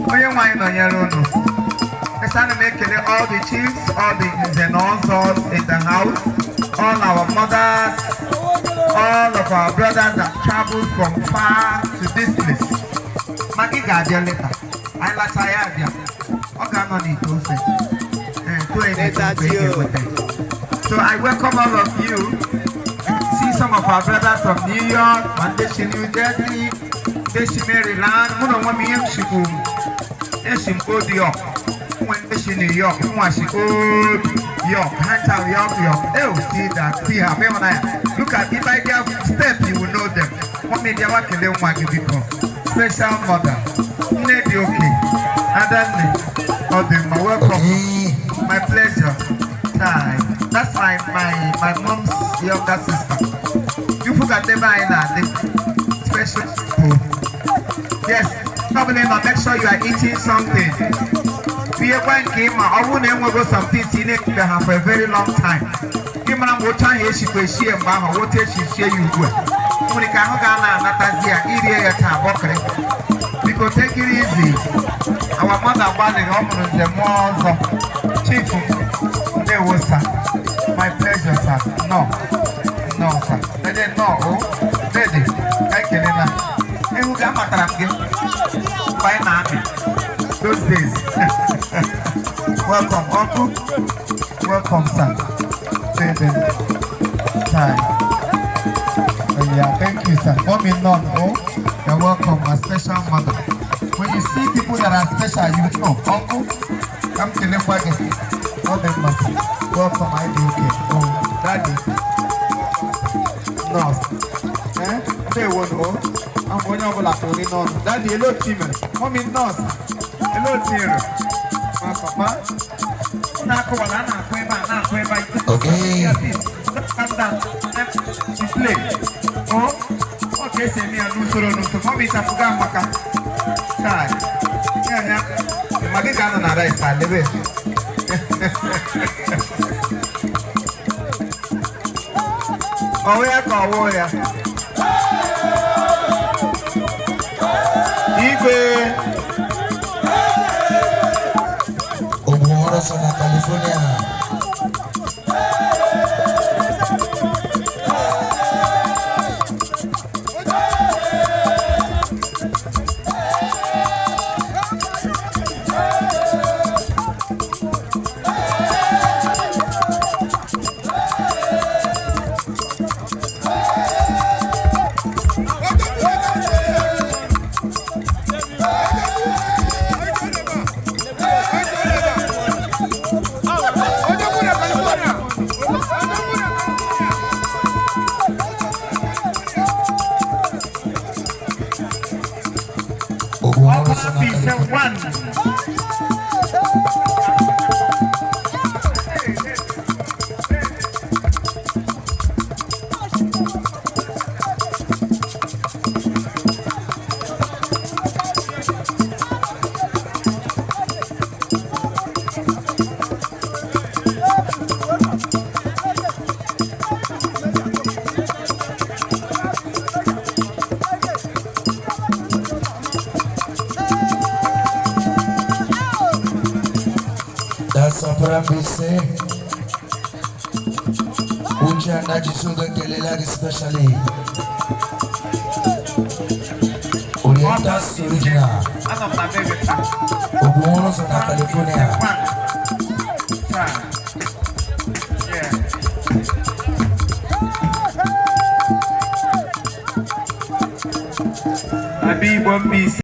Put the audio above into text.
Onye nwe anyị nọnyere unu. Yes, ana m ekele all the chiefs, all the nze na ọzọs in the house, all our mothers, all of our brothers that traveled from far to this place. Ma gị ga-abịa leta. Anyị lacha ya abịa. Ọ ga-anọ n'ite ofe. Ee, tụọ ya n'ite ofe ị ga-enweta. So I welcome all of you. See some of our brothers from New York, ma ndị si New Jersey, ndị si Maryland. Mụ na onwe m ihe m sikwu esi m Old York. Nwe ndị si New York, nwa si Old York. Ha ncha York, York. Oh, see that, see her. Ịhụnanya. Look at if I get step, you will know them. Mommy, bịawa kelee nwa gị biko. Special mother. Nne dị oke. Adanne. Ọ dị mma. Welcome. My pleasure. Hi. That's my mom's younger sister. You forgot the anyị na-adị. Special people. Yes. Probably not. Make sure you are eating something. Biekwa nke ịma ọ bụrụ na enwego something ị na-ekpe ha for a very long time. Gị mara mgbe otu ahụ esikwa eshie mgbe ahụ otu esi sie ya ugbu a. Nwere ka ahụ ga na-anatazi ya irie ya taa bọkịrị. Biko take it easy. Our mother gbalịrị ọ mụrụ nze mụọ ọzọ. Chief ndewo sir. My pleasure sir. No. No sir. Dede no o. Dede ka ekele na. Ewu ga amatara m gị. Mgbe anyị na-amị. Those days. Welcome, uncle. Welcome, sir. Dede. Hi. Oh, yeah, thank you, sir. Mommy, none. Oh, you're welcome, my special mother. When you see people that are special, you know. Uncle, come to the wagon. Welcome, I do okay. Oh, daddy. No. Eh? They won't go. I'm going over like only none. Daddy, hello, team. Mommy, nurse. Hello, team. My papa. Okay. Display. Oh, okay, say me and Nusoro Nuso. Mommy, Tafuga Maka. Chai. Yeah, yeah. Magigana na rice, I live it. Ọwọ́ ya ka ọwọ́ ya. Igwe. Ogbuoro so na California. Ogbuoro so na California. That's Mbaise. Uche Anajisuga kelela gị specially. Orientas Original. Anọ m na be gị taa. Ogbuoro so na California. Taa. Yeah. Abi Igbo Mbaise.